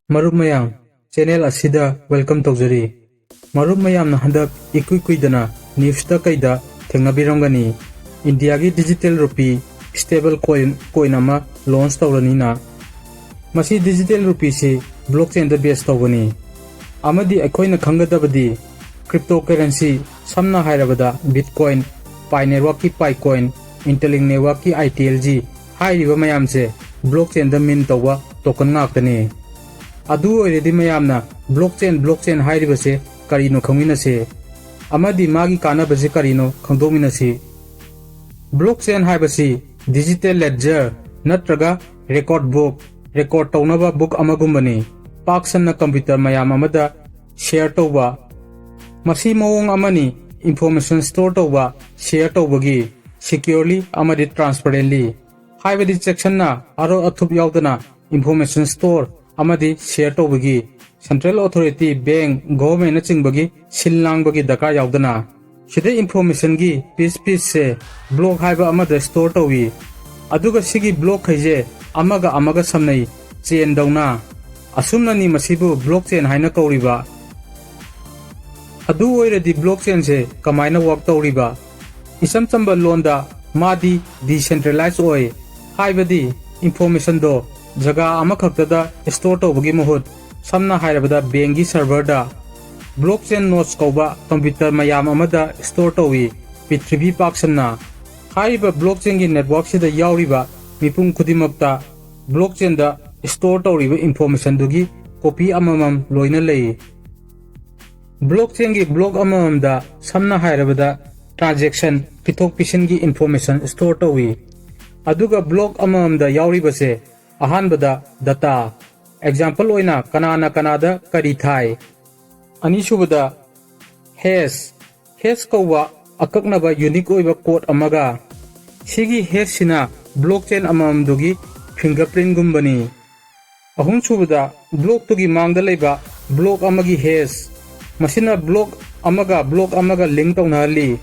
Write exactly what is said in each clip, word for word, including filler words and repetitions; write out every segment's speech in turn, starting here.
ꯃꯔꯨꯞ ꯃꯌꯥꯝ, channel ꯑꯁꯤꯗ welcome ꯇꯧꯖꯔꯤ꯫ ꯃꯔꯨꯞ ꯃꯌꯥꯝꯅ ꯍꯟꯗꯛ ꯏꯀꯨꯏ ꯀꯨꯏꯗꯅ newsꯇ ꯀꯩꯗ ꯊꯦꯡꯅꯕꯤꯔꯝꯒꯅꯤ, ꯏꯟꯗꯤꯌꯥꯒꯤ digital rupee stable coin, coin ꯑꯃ launch ꯇꯧꯔꯅꯤꯅ꯫ ꯃꯁꯤ digital rupeeꯁꯤ blockchainꯗ base ꯇꯧꯕꯅꯤ꯫ ꯑꯃꯗꯤ ꯑꯩꯈꯣꯏꯅ ꯈꯪꯒꯗꯕꯗꯤ cryptocurrency, ꯁꯝꯅ ꯍꯥꯏꯔꯕꯗ Bitcoin, Pi Networkꯀꯤ Picoin, Interlink Networkꯀꯤ ITLG ꯍꯥꯏꯔꯤꯕ ꯃꯌꯥꯝꯁꯦ blockchainꯗ mint ꯇꯧꯕ token ꯉꯥꯛꯇꯅꯤ꯫ ꯑꯗꯨ ꯑꯣꯏꯔꯗꯤ ꯃꯌꯥꯝꯅ blockchain, blockchain ꯍꯥꯏꯔꯤꯕꯁꯦ ꯀꯔꯤꯅꯣ ꯈꯪꯃꯤꯟꯅꯁꯤ, ꯑꯃꯗꯤ ꯃꯥꯒꯤ ꯀꯥꯟꯅꯕꯁꯤ ꯀꯔꯤꯅꯣ ꯈꯪꯗꯣꯛꯃꯤꯟꯅꯁꯤ꯫ Blockchain ꯍꯥꯏꯕꯁꯤ digital ledger ꯅꯠꯇ꯭ꯔꯒ record book, record ꯇꯧꯅꯕ book ꯑꯃꯒꯨꯝꯕꯅꯤ꯫ ꯄꯥꯛ ꯁꯟꯅ computer ꯃꯌꯥꯝ ꯑꯃꯗ share ꯇꯧꯕ꯫ ꯃꯁꯤ ꯃꯑꯣꯡ ꯑꯃꯅꯤ information store ꯇꯧꯕ, share ꯇꯧꯕꯒꯤ, securely ꯑꯃꯗꯤ transparently꯫ ꯍꯥꯏꯕꯗꯤ ꯆꯦꯛꯁꯤꯟꯅ ꯑꯔꯣꯠ ꯑꯊꯨꯞ ꯌꯥꯎꯗꯅ information store ꯑꯃꯗꯤ share ꯇꯧꯕꯒꯤ, central authority, bank, governmentꯅꯆꯤꯡꯕꯒꯤ ꯁꯤꯜ ꯂꯥꯡꯕꯒꯤ ꯗꯔꯀꯥꯔ ꯌꯥꯎꯗꯅ꯫ ꯁꯤꯗ informationꯒꯤ piece pieceꯁꯦ block ꯍꯥꯏꯕ ꯑꯃꯗ store ꯇꯧꯏ꯫ ꯑꯗꯨꯒ ꯁꯤꯒꯤ blockꯈꯩꯁꯦ ꯑꯃꯒ ꯑꯃꯒ ꯁꯝꯅꯩ, chainꯗꯧꯅ꯫ ꯑꯁꯨꯝꯅꯅꯤ ꯃꯁꯤꯕꯨ blockchain ꯍꯥꯏꯅ ꯀꯧꯔꯤꯕ꯫ ꯑꯗꯨ ꯑꯣꯏꯔꯗꯤ blockchainꯁꯦ ꯀꯃꯥꯏꯅ work ꯇꯧꯔꯤꯕ? ꯏꯆꯝ ꯆꯝꯕ ꯂꯣꯟꯗ ꯃꯥꯗꯤ decentralized ꯑꯣꯏ, ꯍꯥꯏꯕꯗꯤ informationꯗꯣ ꯖꯒꯥ ꯑꯃꯈꯛꯇꯗ store ꯇꯧꯕꯒꯤ ꯃꯍꯨꯠ, ꯁꯝꯅ ꯍꯥꯏꯔꯕꯗ bankꯀꯤ serverꯗ blockchain nodes ꯀꯧꯕ computer ꯃꯌꯥꯝ ꯑꯃꯗ store ꯇꯧꯏ, ꯄ꯭ꯔꯤꯊꯤꯕꯤ ꯄꯥꯛ ꯁꯟꯅ꯫ ꯍꯥꯏꯔꯤꯕ blockchainꯒꯤ networkꯁꯤꯗ ꯌꯥꯎꯔꯤꯕ ꯃꯤꯄꯨꯝ ꯈꯨꯗꯤꯡꯃꯛꯇ blockchainꯗ store ꯇꯧꯔꯤꯕ informationꯗꯨꯒꯤ copy ꯑꯃꯃꯝ ꯂꯣꯏꯅ ꯂꯩ꯫ Blockchainꯒꯤ block ꯑꯃꯃꯝꯗ ꯁꯝꯅ ꯍꯥꯏꯔꯕꯗ transaction, ꯄꯤꯊꯣꯛ ꯄꯤꯁꯤꯟꯒꯤ information store ꯇꯧꯏ꯫ ꯑꯗꯨꯒ block ꯑꯃꯃꯝꯗ ꯌꯥꯎꯔꯤꯕꯁꯦ ꯑꯍꯥꯟꯕꯗ data, example ꯑꯣꯏꯅ ꯀꯅꯥꯅ ꯀꯅꯥꯗ ꯀꯔꯤ ꯊꯥꯏ꯫ ꯑꯅꯤꯁꯨꯕꯗ hash, hash ꯀꯧꯕ ꯑꯀꯛꯅꯕ unique ꯑꯣꯏꯕ code ꯑꯃꯒ꯫ ꯁꯤꯒꯤ hashꯁꯤꯅ blockchain ꯑꯃꯃꯝꯗꯨꯒꯤ fingerprintꯒꯨꯝꯕꯅꯤ꯫ ꯑꯍꯨꯝꯁꯨꯕꯗ blockꯇꯨꯒꯤ ꯃꯥꯡꯗ ꯂꯩꯕ block ꯑꯃꯒꯤ hash, ꯃꯁꯤꯅ block ꯑꯃꯒ block ꯑꯃꯒ link ꯇꯧꯅꯍꯜꯂꯤ꯫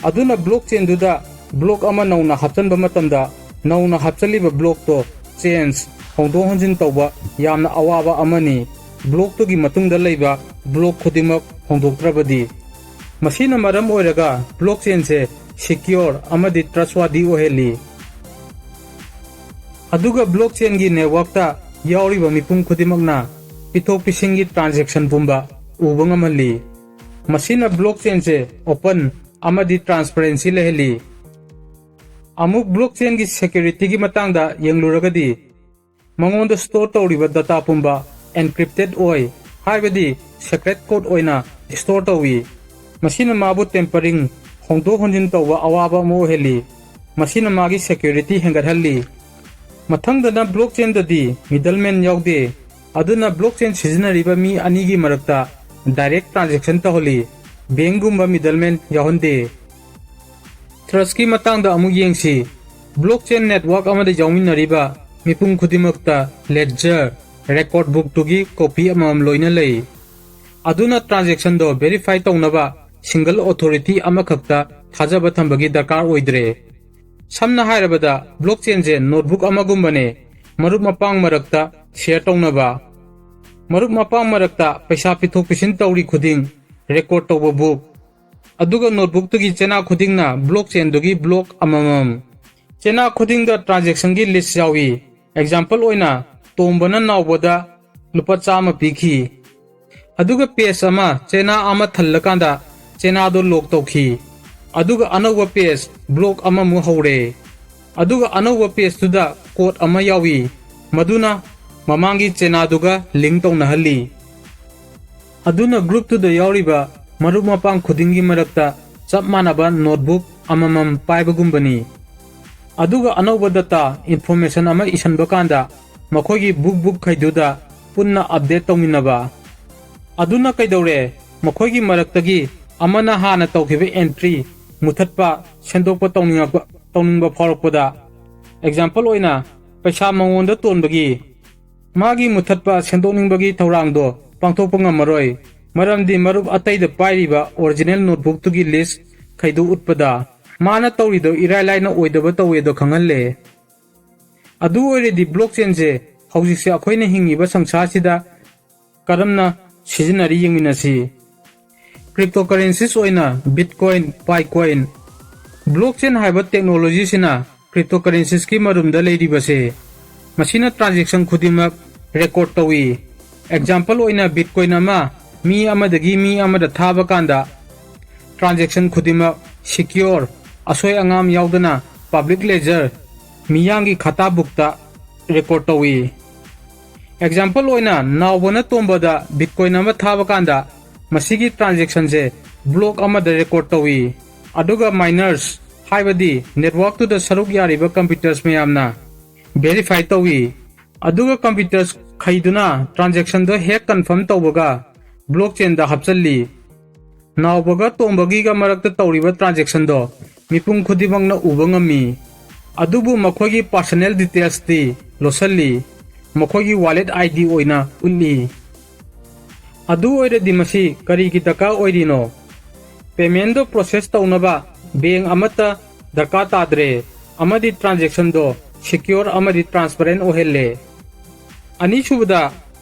ꯑꯗꯨꯅ blockchainꯗꯨꯗ block ꯑꯃ ꯅꯧꯅ ꯍꯥꯞꯆꯤꯟꯕ ꯃꯇꯝꯗ ꯅꯧꯅ ꯍꯥꯞꯆꯤꯜꯂꯤꯕ blockꯇꯣ change, ꯍꯣꯡꯗꯣꯛ ꯍꯣꯟꯖꯤꯟ ꯇꯧꯕ ꯌꯥꯝꯅ ꯑꯋꯥꯕ ꯑꯃꯅꯤ, blockꯇꯨꯒꯤ ꯃꯇꯨꯡꯗ ꯂꯩꯕ block ꯈꯨꯗꯤꯡꯃꯛ ꯍꯣꯡꯗꯣꯛꯇ꯭ꯔꯕꯗꯤ꯫ ꯃꯁꯤꯅ ꯃꯔꯝ ꯑꯣꯏꯔꯒ blockchainꯁꯦ secure ꯑꯃꯗꯤ trustworthy ꯑꯣꯏꯍꯜꯂꯤ꯫ ꯑꯗꯨꯒ blockchainꯒꯤ networkꯇ ꯌꯥꯎꯔꯤꯕ ꯃꯤꯄꯨꯝ ꯈꯨꯗꯤꯡꯃꯛꯅ ꯄꯤꯊꯣꯛ ꯄꯤꯁꯤꯟꯒꯤ transaction ꯄꯨꯝꯕ ꯎꯕ ꯉꯝꯍꯜꯂꯤ꯫ ꯃꯁꯤꯅ blockchainꯁꯦ open ꯑꯃꯗꯤ transparency ꯂꯩꯍꯜꯂꯤ꯫ ꯑꯃꯨꯛ blockchainꯒꯤ securityꯒꯤ ꯃꯇꯥꯡꯗ ꯌꯦꯡꯂꯨꯔꯒꯗꯤ, ꯃꯉꯣꯟꯗ store ꯇꯧꯔꯤꯕ data ꯄꯨꯝꯕ encrypted ꯑꯣꯏ, ꯍꯥꯏꯕꯗꯤ secret code ꯑꯣꯏꯅ store ꯇꯧꯏ꯫ ꯃꯁꯤꯅ ꯃꯥꯕꯨ tampering, ꯍꯣꯡꯗꯣꯛ ꯍꯣꯟꯖꯤꯟ ꯇꯧꯕ ꯑꯋꯥꯕ ꯑꯃ ꯑꯣꯏꯍꯜꯂꯤ꯫ ꯃꯁꯤꯅ ꯃꯥꯒꯤ security ꯍꯦꯟꯒꯠꯍꯜꯂꯤ꯫ ꯃꯊꯪꯗꯅ blockchainꯗꯗꯤ middleman ꯌꯥꯎꯗꯦ, ꯑꯗꯨꯅ blockchain ꯁꯤꯖꯤꯟꯅꯔꯤꯕ ꯃꯤ ꯑꯅꯤꯒꯤ ꯃꯔꯛꯇ direct transaction ꯇꯧꯍꯜꯂꯤ, bankꯒꯨꯝꯕ middleman ꯌꯥꯎꯍꯟꯗꯦ꯫ Trustꯀꯤ ꯃꯇꯥꯡꯗ ꯑꯃꯨꯛ ꯌꯦꯡꯁꯤ꯫ Blockchain network ꯑꯃꯗ ꯌꯥꯎꯃꯤꯟꯅꯔꯤꯕ ꯃꯤꯄꯨꯝ ꯈꯨꯗꯤꯡꯃꯛꯇ ledger, record bookꯇꯨꯒꯤ copy ꯑꯃꯃꯝ ꯂꯣꯏꯅ ꯂꯩ꯫ ꯑꯗꯨꯅ transactionꯗꯣ verify ꯇꯧꯅꯕ single authority ꯑꯃꯈꯛꯇ ꯊꯥꯖꯕ ꯊꯝꯕꯒꯤ ꯗꯔꯀꯥꯔ ꯑꯣꯏꯗ꯭ꯔꯦ꯫ ꯁꯝꯅ ꯍꯥꯏꯔꯕꯗ, blockchainꯁꯦ notebook ꯑꯃꯒꯨꯝꯕꯅꯦ, ꯃꯔꯨꯞ ꯃꯄꯥꯡ ꯃꯔꯛꯇ share ꯇꯧꯅꯕ꯫ ꯃꯔꯨꯞ ꯃꯄꯥꯡ ꯃꯔꯛꯇ ꯄꯩꯁꯥ ꯄꯤꯊꯣꯛ ꯄꯤꯁꯤꯟ ꯇꯧꯔꯤ ꯈꯨꯗꯤꯡ record ꯇꯧꯕ book꯫ ꯑꯗꯨꯒ notebookꯇꯨꯒꯤ ꯆꯦꯅꯥ ꯈꯨꯗꯤꯡꯅ blockchainꯗꯨꯒꯤ block ꯑꯃꯃꯝ꯫ ꯆꯦꯅꯥ ꯈꯨꯗꯤꯡꯗ transactionꯒꯤ list ꯌꯥꯎꯏ꯫ Example ꯑꯣꯏꯅ, ꯇꯣꯝꯕꯅ ꯅꯥꯎꯕꯗ ꯂꯨꯄꯥ ꯆꯥꯝꯃ ꯄꯤꯈꯤ꯫ ꯑꯗꯨꯒ page ꯑꯃ ꯆꯦꯅꯥ ꯑꯃ ꯊꯜꯂꯀꯥꯟꯗ ꯆꯦꯅꯥꯗꯣ lock ꯇꯧꯈꯤ꯫ ꯑꯗꯨꯒ ꯑꯅꯧꯕ page block ꯑꯃꯃꯨꯛ ꯍꯧꯔꯦ꯫ ꯑꯗꯨꯒ ꯑꯅꯧꯕ pageꯇꯨꯗ code ꯑꯃ ꯌꯥꯎꯏ, ꯃꯗꯨꯅ ꯃꯃꯥꯡꯒꯤ ꯆꯦꯅꯥꯗꯨꯒ link ꯇꯧꯅꯍꯜꯂꯤ꯫ ꯑꯗꯨꯅ groupꯇꯨꯗ ꯌꯥꯎꯔꯤꯕ ꯃꯔꯨꯞ ꯃꯄꯥꯡ ꯈꯨꯗꯤꯡꯒꯤ ꯃꯔꯛꯇ ꯆꯞ ꯃꯥꯟꯅꯕ notebook ꯑꯃꯃꯝ ꯄꯥꯏꯕꯒꯨꯝꯕꯅꯤ꯫ ꯑꯗꯨꯒ ꯑꯅꯧꯕ data, information ꯑꯃ ꯏꯁꯟꯕ ꯀꯥꯟꯗ ꯃꯈꯣꯏꯒꯤ book bookꯈꯩꯗꯨꯗ ꯄꯨꯟꯅ update ꯇꯧꯃꯤꯟꯅꯕ꯫ ꯑꯗꯨꯅ ꯀꯩꯗꯧꯔꯦ? ꯃꯈꯣꯏꯒꯤ ꯃꯔꯛꯇꯒꯤ ꯑꯃꯅ ꯍꯥꯟꯅ ꯇꯧꯈꯤꯕ entry ꯃꯨꯊꯠꯄ, ꯁꯦꯝꯗꯣꯛꯄ ꯇꯧꯅꯤꯡꯉꯛꯄ, ꯇꯧꯅꯤꯡꯕ ꯐꯥꯎꯔꯛꯄꯗ, example ꯑꯣꯏꯅ, ꯄꯩꯁꯥ ꯃꯉꯣꯟꯗ ꯇꯣꯟꯕꯒꯤ ꯃꯥꯒꯤ ꯃꯨꯊꯠꯄ ꯁꯦꯝꯗꯣꯛꯅꯤꯡꯕꯒꯤ ꯊꯧꯔꯥꯡꯗꯣ ꯄꯥꯡꯊꯣꯛꯄ ꯉꯝꯃꯔꯣꯏ, ꯃꯔꯝꯗꯤ ꯃꯔꯨꯞ ꯑꯇꯩꯗ ꯄꯥꯏꯔꯤꯕ original notebookꯇꯨꯒꯤ listꯈꯩꯗꯨ ꯎꯠꯄꯗ ꯃꯥꯅ ꯇꯧꯔꯤꯗꯣ ꯏꯔꯥꯏ ꯂꯥꯏꯅ ꯑꯣꯏꯗꯕ ꯇꯧꯋꯦꯗꯣ ꯈꯪꯍꯜꯂꯦ꯫ ꯑꯗꯨ ꯑꯣꯏꯔꯗꯤ blockchainꯁꯦ ꯍꯧꯖꯤꯛꯁꯦ ꯑꯩꯈꯣꯏꯅ ꯍꯤꯡꯉꯤꯕ ꯁꯪꯁꯥꯔꯁꯤꯗ ꯀꯔꯝꯅ ꯁꯤꯖꯤꯟꯅꯔꯤ ꯌꯦꯡꯃꯤꯟꯅꯁꯤ꯫ Cryptocurrencies ꯑꯣꯏꯅ Bitcoin, Picoin꯫ Blockchain ꯍꯥꯏꯕ technologyꯁꯤꯅ cryptocurrencieski ꯃꯔꯨꯝꯗ ꯂꯩꯔꯤꯕꯁꯦ, ꯃꯁꯤꯅ transaction ꯈꯨꯗꯤꯡꯃꯛ record ꯇꯧꯏ꯫ Example ꯑꯣꯏꯅ Bitcoin ꯑꯃ ꯃꯤ ꯑꯃꯗꯒꯤ ꯃꯤ ꯑꯃꯗ ꯊꯥꯕ ꯀꯥꯟꯗ transaction ꯈꯨꯗꯤꯡꯃꯛ secure, ꯑꯁꯣꯏ ꯑꯉꯥꯝ ꯌꯥꯎꯗꯅ public ledger, ꯃꯤꯌꯥꯝꯒꯤ ꯈꯇꯥ bookꯇ record ꯇꯧꯏ꯫ Example ꯑꯣꯏꯅ ꯅꯥꯎꯕꯅ ꯇꯣꯝꯕꯗ Bitcoin ꯑꯃ ꯊꯥꯕ ꯀꯥꯟꯗ ꯃꯁꯤꯒꯤ transactionꯁꯦ block ꯑꯃꯗ record ꯇꯧꯏ꯫ ꯑꯗꯨꯒ miners ꯍꯥꯏꯕꯗꯤ networkꯇꯨꯗ ꯁꯔꯨꯛ ꯌꯥꯔꯤꯕ computers ꯃꯌꯥꯝꯅ verify ꯇꯧꯏ꯫ ꯑꯗꯨꯒ computers ꯈꯩꯗꯨꯅ transactionꯗꯣ hack confirm ꯇꯧꯕꯒ blockchainꯗ ꯍꯥꯞꯆꯜꯂꯤ꯫ ꯅꯥꯎꯕꯒ ꯇꯣꯝꯕꯒꯤꯒ ꯃꯔꯛꯇ ꯇꯧꯔꯤꯕ transactionꯗꯣ ꯃꯤꯄꯨꯝ ꯈꯨꯗꯤꯡꯃꯛꯅ ꯎꯕ ꯉꯝꯃꯤ꯫ ꯑꯗꯨꯕꯨ ꯃꯈꯣꯏꯒꯤ personal detailsꯇꯤ ꯂꯣꯠꯁꯤꯜꯂꯤ, ꯃꯈꯣꯏꯒꯤ wallet ID ꯑꯣꯏꯅ ꯎꯠꯂꯤ꯫ ꯑꯗꯨ ꯑꯣꯏꯔꯗꯤ ꯃꯁꯤ ꯀꯔꯤꯒꯤ ꯗꯔꯀꯥꯔ ꯑꯣꯏꯔꯤꯅꯣ? Paymentꯗꯣ process ꯇꯧꯅꯕ bank ꯑꯃꯠꯇ ꯗꯔꯀꯥꯔ ꯇꯥꯗ꯭ꯔꯦ, ꯑꯃꯗꯤ transactionꯗꯣ secure ꯑꯃꯗꯤ transparent ꯑꯣꯏꯍꯜꯂꯦ꯫ ꯑꯅꯤꯁꯨꯕꯗ,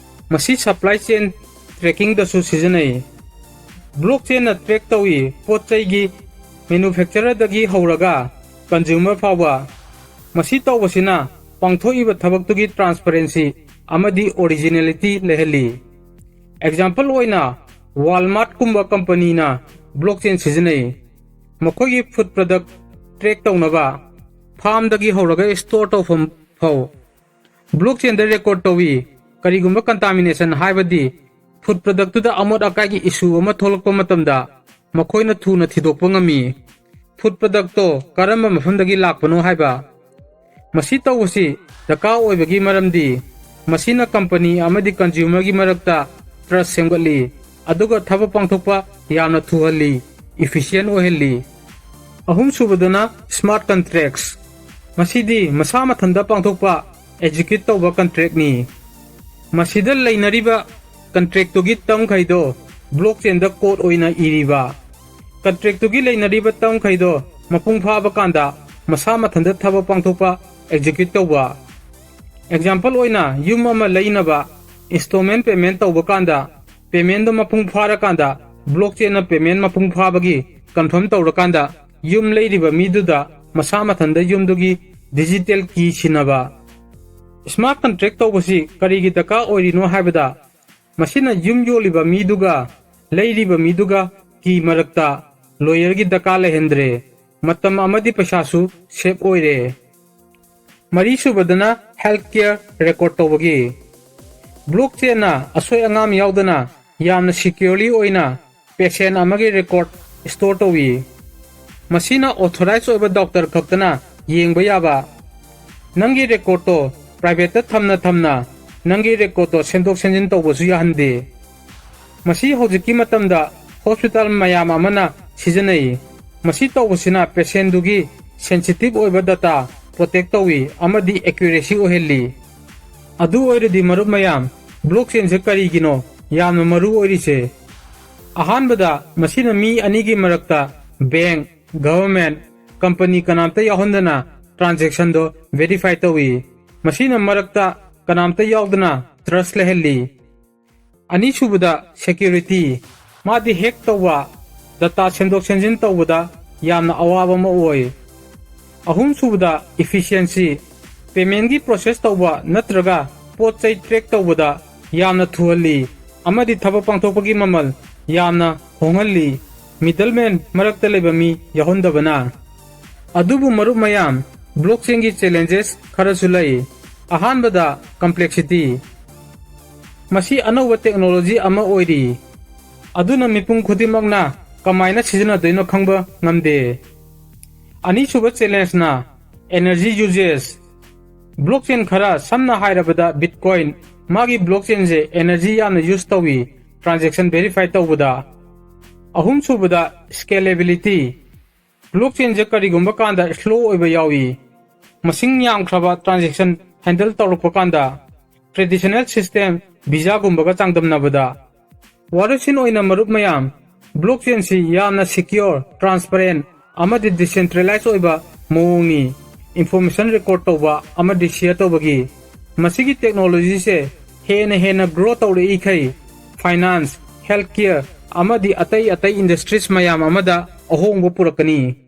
ꯃꯁꯤ supply chain trackingꯗꯁꯨ ꯁꯤꯖꯤꯟꯅꯩ꯫ Blockchainꯅ track ꯇꯧꯏ ꯄꯣꯠ ꯆꯩꯒꯤ manufacturerꯗꯒꯤ ꯍꯧꯔꯒ consumer ꯐꯥꯎꯕ꯫ ꯃꯁꯤ ꯇꯧꯕꯁꯤꯅ ꯄꯥꯡꯊꯣꯛꯏꯕ ꯊꯕꯛꯇꯨꯒꯤ transparency ꯑꯃꯗꯤ originality ꯂꯩꯍꯜꯂꯤ꯫ Example ꯑꯣꯏꯅ, Walmartꯀꯨꯝꯕ companyꯅ blockchain ꯁꯤꯖꯤꯟꯅꯩ, ꯃꯈꯣꯏꯒꯤ food product track ꯇꯧꯅꯕ, farmꯗꯒꯤ ꯍꯧꯔꯒ store ꯇꯧꯐꯝ ꯐꯥꯎ꯫ Blockchainꯗ record ꯇꯧꯏ꯫ ꯀꯔꯤꯒꯨꯝꯕ contamination, ꯍꯥꯏꯕꯗꯤ food productꯇꯨꯗ ꯑꯃꯣꯠ ꯑꯀꯥꯏꯒꯤ issue ꯑꯃ ꯊꯣꯛꯂꯛꯄ ꯃꯇꯝꯗ, ꯃꯈꯣꯏꯅ ꯊꯨꯅ ꯊꯤꯗꯣꯛꯄ ꯉꯝꯃꯤ꯫ Food productꯇꯣ ꯀꯔꯝꯕ ꯃꯐꯝꯗꯒꯤ ꯂꯥꯛꯄꯅꯣ ꯍꯥꯏꯕ꯫ ꯃꯁꯤ ꯇꯧꯕꯁꯤ ꯗꯔꯀꯥꯔ ꯑꯣꯏꯕꯒꯤ ꯃꯔꯝꯗꯤ ꯃꯁꯤꯅ company ꯑꯃꯗꯤ consumerꯒꯤ ꯃꯔꯛꯇ trust ꯁꯦꯝꯒꯠꯂꯤ, ꯑꯗꯨꯒ ꯊꯕꯛ ꯄꯥꯡꯊꯣꯛꯄ ꯌꯥꯝꯅ ꯊꯨꯍꯜꯂꯤ, efficient ꯑꯣꯏꯍꯜꯂꯤ꯫ ꯑꯍꯨꯝꯁꯨꯕꯗꯅ smart contracts꯫ ꯃꯁꯤꯗꯤ ꯃꯁꯥ ꯃꯊꯟꯇ ꯄꯥꯡꯊꯣꯛꯄ, execute ꯇꯧꯕ contractꯅꯤ꯫ ꯃꯁꯤꯗ ꯂꯩꯅꯔꯤꯕ contractꯇꯨꯒꯤ termꯈꯩꯗꯣ blockchainꯗ code ꯑꯣꯏꯅ ꯏꯔꯤꯕ꯫ Contractꯇꯨꯒꯤ ꯂꯩꯅꯔꯤꯕ termꯈꯩꯗꯣ ꯃꯄꯨꯡ ꯐꯥꯕ ꯀꯥꯟꯗ ꯃꯁꯥ ꯃꯊꯟꯇ ꯊꯕꯛ ꯄꯥꯡꯊꯣꯛꯄ, execute ꯇꯧꯕ꯫ ꯑꯦꯛꯖꯥꯝꯄꯜ ꯑꯣꯏꯅ, ꯌꯨꯝ ꯑꯃ ꯂꯩꯅꯕ ꯏꯟꯁꯇꯣꯜꯃꯦꯟ ꯄꯦꯃꯦꯟ ꯇꯧꯕ ꯀꯥꯟꯗ, ꯄꯦꯃꯦꯟꯗꯣ ꯃꯄꯨꯡ ꯐꯥꯔꯀꯥꯟꯗ ꯕ꯭ꯂꯣꯛ ꯆꯦꯟꯅ ꯄꯦꯃꯦꯟ ꯃꯄꯨꯡ ꯐꯥꯕꯒꯤ ꯀꯟꯐꯥꯔꯝ ꯇꯧꯔꯀꯥꯟꯗ ꯌꯨꯝ ꯂꯩꯔꯤꯕ ꯃꯤꯗꯨꯗ ꯃꯁꯥ ꯃꯊꯟꯗ ꯌꯨꯝꯗꯨꯒꯤ ꯗꯤꯖꯤꯇꯦꯜ ꯀꯤ ꯁꯤꯟꯅꯕ꯫ ꯁ꯭ꯃꯥꯔꯠ ꯀꯟꯇ꯭ꯔꯦꯛ ꯇꯧꯕꯁꯤ ꯀꯔꯤꯒꯤ ꯗꯔꯀꯥꯔ ꯑꯣꯏꯔꯤꯅꯣ ꯍꯥꯏꯕꯗ, ꯃꯁꯤꯅ ꯌꯨꯝ ꯌꯣꯜꯂꯤꯕ ꯃꯤꯗꯨꯒ ꯂꯩꯔꯤꯕ ꯃꯤꯗꯨꯒ ꯀꯤ ꯃꯔꯛꯇ ꯂꯣꯌꯔꯒꯤ ꯗꯔꯀꯥꯔ ꯂꯩꯍꯟꯗ꯭ꯔꯦ, ꯃꯇꯝ ꯑꯃꯗꯤ ꯄꯩꯁꯥꯁꯨ ꯁꯦꯞ ꯑꯣꯏꯔꯦ꯫ ꯃꯔꯤꯁꯨꯕꯗꯅ ꯍꯦꯜꯊ ꯀꯦꯌꯔ ꯔꯦꯀꯣꯔꯗ ꯇꯧꯕꯒꯤ꯫ ꯕ꯭ꯂꯣꯛ ꯆꯦꯟꯅ ꯑꯁꯣꯏ ꯑꯉꯥꯝ ꯌꯥꯎꯗꯅ ꯌꯥꯝꯅ ꯁꯤꯀ꯭ꯌꯣꯔꯂꯤ ꯑꯣꯏꯅ ꯄꯦꯁꯦꯟ ꯑꯃꯒꯤ ꯔꯦꯀꯣꯔꯗ ꯁ꯭ꯇꯣꯔ ꯇꯧꯏ꯫ ꯃꯁꯤꯅ ꯑꯣꯊꯣꯔꯥꯏꯖ ꯑꯣꯏꯕ ꯗꯣꯛꯇꯔ ꯈꯛꯇꯅ ꯌꯦꯡꯕ ꯌꯥꯕ꯫ ꯅꯪꯒꯤ ꯔꯦꯀꯣꯔꯗꯇꯣ ꯄ꯭ꯔꯥꯏꯚꯦꯠꯇ ꯊꯝꯅ ꯊꯝꯅ ꯅꯪꯒꯤ ꯔꯦꯀꯣꯔꯗꯇꯣ ꯁꯦꯝꯗꯣꯛ ꯁꯦꯝꯖꯤꯟ ꯇꯧꯕꯁꯨ ꯌꯥꯍꯟꯗꯦ꯫ ꯃꯁꯤ ꯍꯧꯖꯤꯛꯀꯤ ꯃꯇꯝꯗ ꯍꯣꯁꯄꯤꯇꯥꯜ ꯃꯌꯥꯝ ꯑꯃꯅ ꯁꯤꯖꯤꯟꯅꯩ꯫ ꯃꯁꯤ ꯇꯧꯕꯁꯤꯅ ꯄꯦꯁꯦꯟꯗꯨꯒꯤ ꯁꯦꯟꯁꯤꯇꯤꯚ ꯑꯣꯏꯕ ꯗꯇꯥ ꯄ꯭ꯔꯣꯇꯦꯛ ꯇꯧꯏ ꯑꯃꯗꯤ ꯑꯦꯀ꯭ꯌꯨꯔꯦꯁꯤ ꯑꯣꯏꯍꯜꯂꯤ꯫ ꯑꯗꯨ ꯑꯣꯏꯔꯗꯤ ꯃꯔꯨꯞ ꯃꯌꯥꯝ, ꯕ꯭ꯂꯣꯛ ꯆꯦꯟꯁꯦ ꯀꯔꯤꯒꯤꯅꯣ ꯌꯥꯝꯅ ꯃꯔꯨ ꯑꯣꯏꯔꯤꯁꯦ? ꯑꯍꯥꯟꯕꯗ, ꯃꯁꯤꯅ ꯃꯤ ꯑꯅꯤꯒꯤ ꯃꯔꯛꯇ ꯕꯦꯡꯛ, ꯒꯚꯔꯟꯃꯦꯟꯠ, ꯀꯝꯄꯅꯤ ꯀꯅꯥꯝꯇ ꯌꯥꯎꯍꯟꯗꯅ ꯇ꯭ꯔꯥꯟꯖꯦꯛꯁꯟꯗꯣ ꯚꯦꯔꯤꯐꯥꯏ ꯇꯧꯏ꯫ ꯃꯁꯤꯅ ꯃꯔꯛꯇ ꯀꯅꯥꯝꯇ ꯌꯥꯎꯗꯅ ꯇ꯭ꯔꯁ ꯂꯩꯍꯜꯂꯤ꯫ ꯑꯅꯤꯁꯨꯕꯗ, ꯁꯦꯀ꯭ꯌꯨꯔꯤꯇꯤ꯫ ꯃꯥꯗꯤ ꯍꯦꯛ ꯇꯧꯕ, ꯗꯇꯥ ꯁꯦꯝꯗꯣꯛ ꯁꯦꯝꯖꯤꯟ ꯇꯧꯕꯗ ꯌꯥꯝꯅ ꯑꯋꯥꯕ ꯑꯃ ꯑꯣꯏ꯫ ꯑꯍꯨꯝꯁꯨꯕꯗ, ꯏꯐꯤꯁꯤꯌꯦꯟꯁꯤ꯫ ꯄꯦꯃꯦꯟꯒꯤ ꯄ꯭ꯔꯣꯁꯦꯁ ꯇꯧꯕ ꯅꯠꯇ꯭ꯔꯒ ꯄꯣꯠ ꯆꯩ ꯇ꯭ꯔꯦꯛ ꯇꯧꯕꯗ ꯌꯥꯝꯅ ꯊꯨꯍꯜꯂꯤ ꯑꯃꯗꯤ ꯊꯕꯛ ꯄꯥꯡꯊꯣꯛꯄꯒꯤ ꯃꯃꯜ ꯌꯥꯝꯅ ꯍꯣꯡꯍꯜꯂꯤ, ꯃꯤꯗꯜꯃꯦꯟ, ꯃꯔꯛꯇ ꯂꯩꯕ ꯃꯤ ꯌꯥꯎꯍꯟꯗꯕꯅ꯫ ꯑꯗꯨꯕꯨ ꯃꯔꯨꯞ ꯃꯌꯥꯝ, ꯕ꯭ꯂꯣꯛꯆꯦꯟꯒꯤ ꯆꯦꯂꯦꯟꯖꯦꯁ ꯈꯔꯁꯨ ꯂꯩ꯫ ꯑꯍꯥꯟꯕꯗ, ꯀꯝꯄ꯭ꯂꯦꯛꯁꯤꯇꯤ꯫ ꯃꯁꯤ ꯑꯅꯧꯕ ꯇꯦꯛꯅꯣꯂꯣꯖꯤ ꯑꯃ ꯑꯣꯏꯔꯤ, ꯑꯗꯨꯅ ꯃꯤꯄꯨꯝ ꯈꯨꯗꯤꯡꯃꯛꯅ ꯀꯃꯥꯏꯅ ꯁꯤꯖꯤꯟꯅꯗꯣꯏꯅꯣ ꯈꯪꯕ ꯉꯝꯗꯦ꯫ ꯑꯅꯤꯁꯨꯕ ꯆꯦꯂꯦꯟꯖꯅ ꯑꯦꯅꯔꯖꯤ ꯌꯨꯖꯦꯁ꯫ ꯕ꯭ꯂꯣꯛꯆꯦꯟ ꯈꯔ, ꯁꯝꯅ ꯍꯥꯏꯔꯕꯗ ꯕꯤꯠꯀꯣꯏꯟ, ꯃꯥꯒꯤ ꯕ꯭ꯂꯣꯛꯆꯦꯟꯁꯦ ꯑꯦꯅꯔꯖꯤ ꯌꯥꯝꯅ ꯌꯨꯖ ꯇꯧꯏ ꯇ꯭ꯔꯥꯟꯖꯦꯛꯁꯟ ꯚꯦꯔꯤꯐꯥꯏ ꯇꯧꯕꯗ꯫ ꯑꯍꯨꯝꯁꯨꯕꯗ, ꯁ꯭ꯀꯦꯂꯦꯕꯤꯂꯤꯇꯤ꯫ ꯕ꯭ꯂꯣꯛꯆꯦꯟꯁꯦ ꯀꯔꯤꯒꯨꯝꯕ ꯀꯥꯟꯗ ꯁ꯭ꯂꯣ ꯑꯣꯏꯕ ꯌꯥꯎꯏ, ꯃꯁꯤꯡ ꯌꯥꯝꯈ꯭ꯔꯕ ꯇ꯭ꯔꯥꯟꯖꯦꯛꯁꯟ ꯍꯦꯟꯗꯜ ꯇꯧꯔꯛꯄ ꯀꯥꯟꯗ, ꯇ꯭ꯔꯦꯗꯤꯁꯅꯦꯜ ꯁꯤꯁꯇꯦꯝ, ꯚꯤꯖꯥꯒꯨꯝꯕꯒ ꯆꯥꯡꯗꯝꯅꯕꯗ꯫ ꯋꯥꯔꯣꯏꯁꯤꯟ ꯑꯣꯏꯅ ꯃꯔꯨꯞ ꯃꯌꯥꯝ, ꯕ꯭ꯂꯣꯛꯆꯦꯟꯁꯤ ꯌꯥꯝꯅ ꯁꯤꯀ꯭ꯌꯣꯔ, ꯇ꯭ꯔꯥꯟꯁꯄꯔꯦꯟ ꯑꯃꯗꯤ ꯗꯤꯁꯦꯟꯇ꯭ꯔꯦꯂꯥꯏꯖ ꯑꯣꯏꯕ ꯃꯑꯣꯡꯅꯤ ꯏꯟꯐꯣꯔꯃꯦꯁꯟ ꯔꯦꯀꯣꯔꯗ ꯇꯧꯕ ꯑꯃꯗꯤ ꯁꯤꯌꯔ ꯇꯧꯕꯒꯤ꯫ ꯃꯁꯤꯒꯤ technologyꯁꯦ ꯍꯦꯟꯅ ꯍꯦꯟꯅ grow ꯇꯧꯔꯛꯏꯈꯩ finance, healthcare ꯑꯃꯗꯤ ꯑꯇꯩ ꯑꯇꯩ industries ꯃꯌꯥꯝ ꯑꯃꯗ ꯑꯍꯣꯡꯕ ꯄꯨꯔꯛꯀꯅꯤ꯫